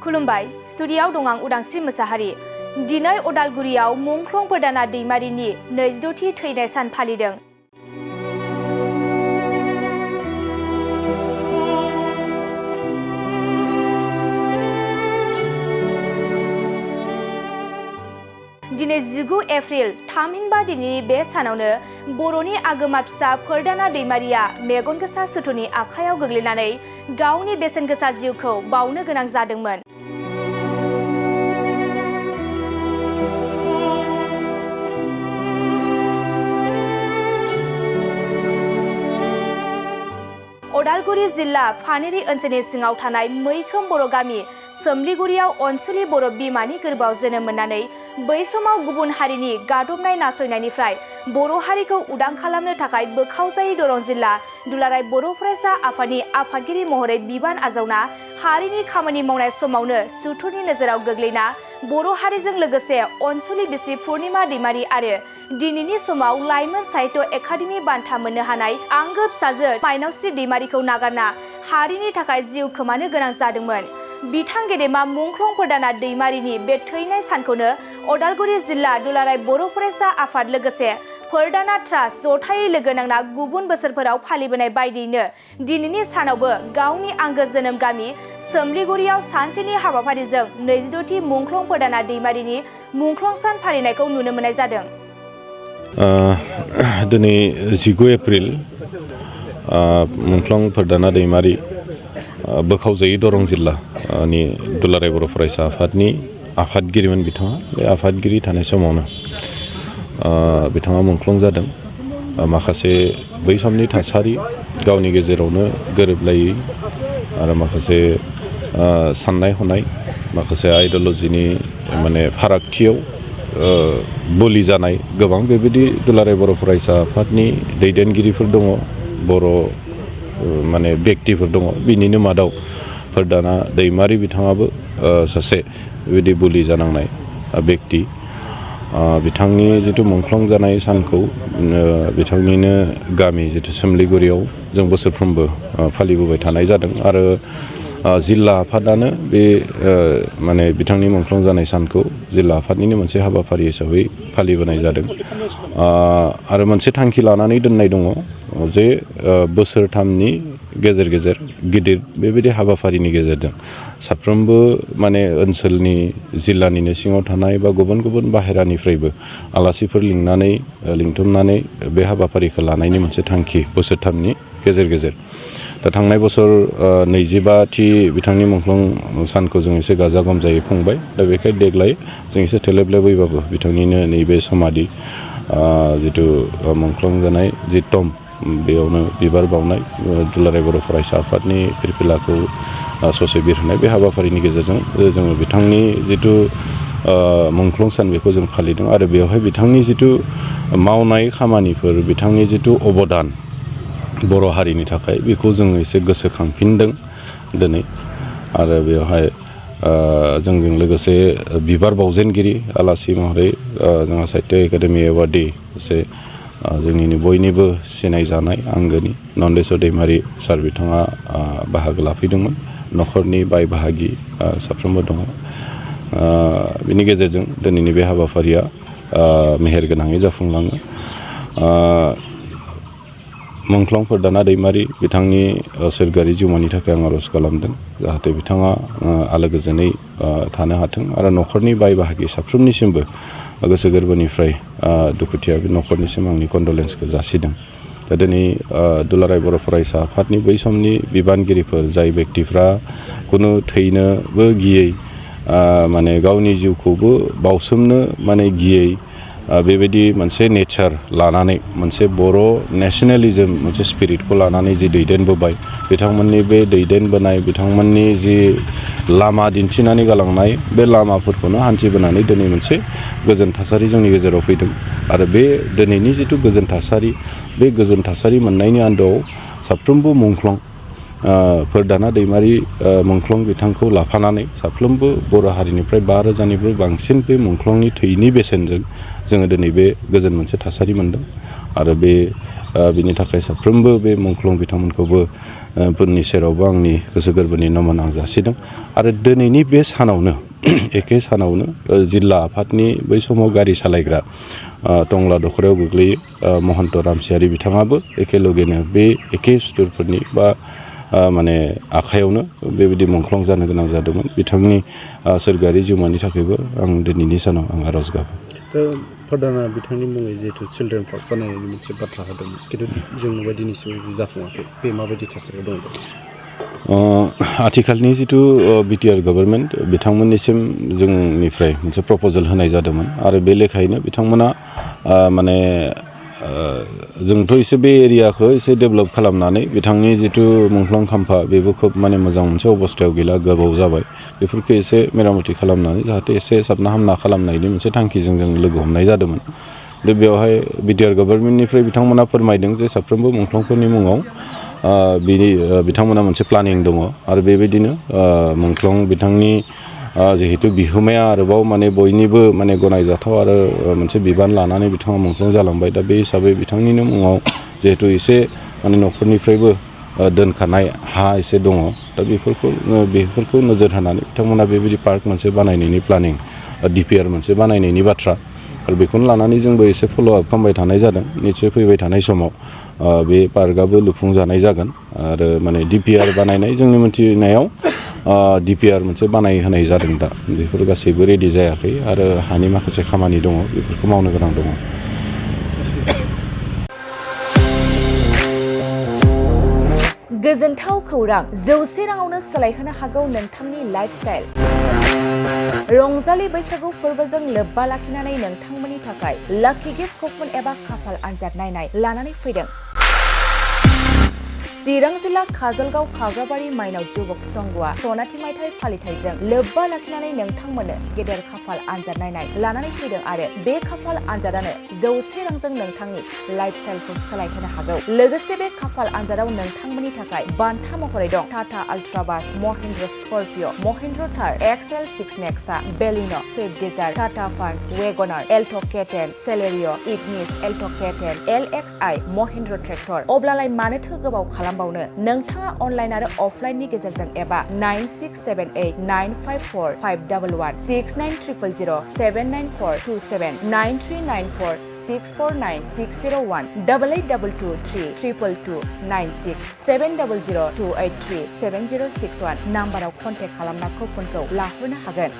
खुलुमबाय स्टुडियाव दं आं उदांस्रि मोसाहारि। दिनै अदालगुरियाव मुंख्लं फोरदाना दैमारिनि 26थि थैनाय सान फालिदों। दिनै 19 एप्रिल थामहिनबा दिनैनि बे सानावनो बर'नि आगोमा फिसा फोरदाना दैमारिया मेगन गोसा सुथुरनि आखायाव गोग्लैनानै गावनि बेसेन गोसा जिउखौ बावनो गोनां जादोंमोन। अदालगुरि जिल्ला फानेरि ओनसोलनि सिङाव थानाय मैखोम बर' गामि सोमलिगुरियाव अनसुलि बर' बिमानि गोरबोआव जोनोम मोननानै बै समाव गुबुन हारिनि गादबनाय नासयनायनिफ्राय बर' हारिखौ उदां खालामनो थाखाय बोखावजायै दरं जिल्ला दुलाराय बर' फरायसा आफादनि आफादगिरि महरै बिबान आजावना हारिनि खामानि मावनाय समावनो सुथुरनि नोजोराव गोग्लैना बर' हारिजों लोगोसे अनसुलि बिसि पुर्णिमा दैमारि आरो दिनैनि समाव लाइमोन साहित्य एकाडेमि बान्था मोननो हानाय आंगो फिसाजो माइनावस्रि दैमारिखौ नागारना हारिनि थाखाय जिउ खोमानो गोनां जादोंमोन। बिथां गेदेमा मुंख्लं फोरदाना दैमारिनि बे थैनाय सानखौनो अदालगुरि जिल्ला दुलाराय बर' फरायसा आफाद लोगोसे फोरदाना ट्रास्ट जथायै लोगो नांना गुबुन बोसोरफोराव फालिबोनाय बायदियैनो दिनैनि सानावबो गावनि आंगो जोनोम गामि सोमलिगुरियाव सानसेनि हाबाफारिजों 26थि मुंख्लं फोरदाना दैमारिनि मुंख्लं सान फालिनायखौ नुनो मोननाय जादों। दिनै 19 एप्रिल मुंख्लं फोरदाना दैमारि बोखावजायै दरं जिल्लानि दुलाराय बर' फरायसा आफादनि आफादगिरिमोन बिथाङा। बे आफादगिरि थानाय समावनो बिथाङा मुंख्लं जादों। माखासे बै समनि थासारि गावनि गेजेरावनो गोरोबलायै आरो माखासे साननाय हनाय माखासे आइडिय'लजिनि माने फारागथियाव बोलि जानाय गोबां बेबायदि दुलाराय बर' फरायसा आफादनि दैदेनगिरिफोर दङ, बर' माने बेक्तिफोर दङ। बिनिनो मादाव फोरदाना दैमारि बिथाङाबो सासे बेबायदि बोलि जानांनाय बेक्ति। बिथांनि जिथु मुंख्लं जानाय सानखौ बिथांनिनो गामि जिथु सोमलिगुरियाव जों बोसोरफ्रोमबो फालिबोबाय थानाय जादों आरो जिल्ला आफादानो बे माने बिथांनि मुंख्लं जानाय सानखौ जिल्ला आफादनिनो मोनसे हाबाफारि हिसाबै फालिबोनाय जादों। आरो मोनसे थांखि लानानै दोननाय दङ जे बोसोरथामनि गेजेर गेजेर गिदिर बेबायदि हाबाफारिनि गेजेरजों साफ्रोमबो माने ओनसोलनि जिल्लानिनो सिङाव थानाय बा गुबुन गुबुन बाहेरानिफ्रायबो आलासिफोर लिंथुमनानै बे हाबाफारिखौ लानायनि मोनसे थांखि बोसोरथामनि गेजेर गेजेर। दा थांनाय बोसोर 25थि बिथांनि मुंख्लं सानखौ जों एसे गाजा गोमजायै खुंबाय। दा बेखायनो देग्लाय जों एसे थेलेबलेबैबाबो बिथांनिनो नैबे समाधि जिथु मुंख्लं जानाय जि टम बेयावनो बिबार बावनाय दुलाराय बर' फरायसा आफादनि फिरफिलाखौ ससे बिरहोनाय बे हाबाफारिनि गेजेरजों जोङो बिथांनि जिथु मुंख्लं सान बेखौ जों फालिदों आरो बेवहाय बिथांनि जिथु मावनाय खामानिफोर बिथांनि जिथु अबदान बर' हारिनि थाखाय बेखौ जों एसे गोसोखांफिनदों दिनै। आरो बेवहाय जोंजों लोगोसे बिबार बावजेनगिरि आलासि महरै जोंहा साहित्य एकाडेमि एवार्डि सासे जोंनिनो बयनिबो सिनायजानाय आंगोनि नन्देस्वर दैमारि सार बिथाङा बाहागो लाफैदोंमोन। न'खरनि बाय बाहागि साफ्रोमबो दङ। बिनि गेजेरजों दिनैनि बे हाबाफारिया मेहेरगोनाङै जाफुंलाङो। मुंख्लं फोरदाना दैमारि बिथांनि सोरगोआरि जिउमानि थाखाय आं आर'ज खालामदों जाहाथे बिथाङा आलो गोजोनै थानो हाथों आरो न'खरनि बाय बाहागि साफ्रोमनिसिमबो गोसो गोरबोनिफ्राय दुखुथिया बे न'खरनिसिम आंनि कन्डलेन्सखौ जासिदों। दा दिनै दुलाराय बर' फरायसा आफादनि बै समनि बिबानगिरिफोर जाय बेक्तिफ्रा खुनु थैनोबो गियै माने गावनि जिउखौबो बावसोमनो माने गियै बेबायदि मोनसे नेचार लानानै मोनसे बर' नेसनेलिजम मोनसे स्पिरिटखौ लानानै जि दैदेनबोबाय बिथांमोननि बे दैदेनबोनाय बिथांमोननि जि लामा दिन्थिनानै गालांनाय बे लामाफोरखौनो हान्थिबोनानै दिनै मोनसे गोजोन थासारि जोंनि गेजेराव फैदों। आरो बे दिनैनि जिथु गोजोन थासारि बे गोजोन थासारि मोननायनि आन्दोआव साफ्रोमबो मुंख्लं फोरदाना दैमारि मुंख्लं बिथांखौ लाफानानै साफ्रोमबो बर' हारिनिफ्राय 5,000निबो बांसिन बे मुंख्लंनि थैनि बेसेनजों जोङो दिनै बे गोजोन मोनसे थासारि मोनदों। आरो बे बिनि थाखाय साफ्रोमबो बे मुंख्लं बिथांमोनखौबो फोरनि सेरावबो आंनि गोसो गोरबोनि नमन आं जासिदों आरो दिनैनि बे सानावनो एखे सानावनो जिल्ला आफादनि बै समाव गारि सालायग्रा टंला दखरायाव गोग्लैयो महन्त रामसियारि बिथाङाबो एखेलगेनो बे एखे सुथुरफोरनि बा माने आखायावनो बेबायदि मुंख्लं जानो गोनां जादोंमोन बिथांनि सोरगोआरि जिउमानि थाखायबो आं दिनैनि सानाव आं आर'ज गाबो प्रधाना बिथांनि मुङै जिहेतु चिलड्रेन पार्क बानायनायनि मोनसे बाथ्रा होदोंमोन खिन्थु जों नुबाय दिनैसिम जाफुङाखै बे माबायदि थासारियाव दं आथिखालनि जिथु बिटिआर गभर्नमेन्ट बिथांमोननिसिम जोंनिफ्राय मोनसे प्रप'जेल होनाय जादोंमोन आरो बे लेखायैनो बिथांमोना माने जोंथ' एसे बे एरियाखौ एसे डेभेलप खालामनानै बिथांनि जिथु मुंख्लं खाम्फा बेबो खोब माने मोजां मोनसे अबस्थायाव गैला गोबाव जाबाय बेफोरखौ एसे मेरामति खालामनानै जाहाथे एसे साबना हामना खालामनायनि मोनसे थांखिजों जों लोगो हमनाय जादोंमोन दा बेवहाय बिटिआर गभर्नमेन्टनिफ्राय बिथांमोना फोरमायदों जे साफ्रोमबो मुंख्लंफोरनि मुङाव बिथांमोना मोनसे प्लानिं दङ आरो बेबायदिनो मुंख्लं बिथांनि जिहेतु बिहोमाया आरोबाव माने बयनिबो माने गनायजाथाव आरो मोनसे बिबान लानानै बिथाङा मुंख्लं जालांबाय दा बे हिसाबै बिथांनिनो मुङाव जिहेतु एसे माने न'खरनिफ्रायबो दोनखानाय हा एसे दङ दा बेफोरखौ नोजोर होनानै बिथांमोना बेबायदि पार्क मोनसे बानायनायनि प्लानिं डिपिआर मोनसे बानायनायनि बाथ्रा आरो बेखौनो लानानै जोंबो एसे फल' आप खालामबाय थानाय जादों निसय फैबाय थानाय समाव बे पार्कआबो लुफुंजानाय जागोन आरो माने डिपिआर बानायनाय जोंनि मोनथिनायाव डिपिआर मोनसे बानायहोनाय जादों दा बेफोर गासैबो रेडि जायाखै आरो हानि माखासे खामानि दङ बेफोरखौ मावनो गोनां दङ गोजोनथाव खौरां 100 राङावनो सोलायहोनो हागौ नोंथांनि लाइफ स्टाइल रंजालि बैसागु फोरबोजों लोब्बा लाखिनानै नोंथांमोननि थाखाय लाकी गिफ्ट कुपन एबा खाफाल आनजाद नायनाय लानानै फैदों चिरां जिल्ला काजलगाव खाग्राबारि माइनाव जुबक संघआ सनाथि मायथाइ फालिथायजों लोब्बा लाखिनानै नोंथांमोननो गेदेर खाफाल आनजाद नायनाय लानानै फैदों आरो बे खाफाल आनजादानो 100 रांजों नोंथांनि लाइफ स्टाइलखौ सोलायहोनो हागौ लोगोसे बे खाफाल आनजादाव नोंथांमोननि थाखाय बान्था महरै दं Tata अल्ट्राबास Mahindra Scorpio' Mahindra Thar XL 6 Nexa Baleno' Swift Dzire Tata Punch WagonR Alto' K ten Celerio' Ignis Alto' K ten LXI Mahindra tractor अब्लालाय मानोथो गोबाव खालामबावनो नोंथाङा अनलाइन आरो अफलाइननि गेजेरजों एबा 9678954511 69300794279 9394649649 8822232296 7002837061 नाम्बाराव कन्टेक्ट खालामना कुपनखौ लाहरनो हागोन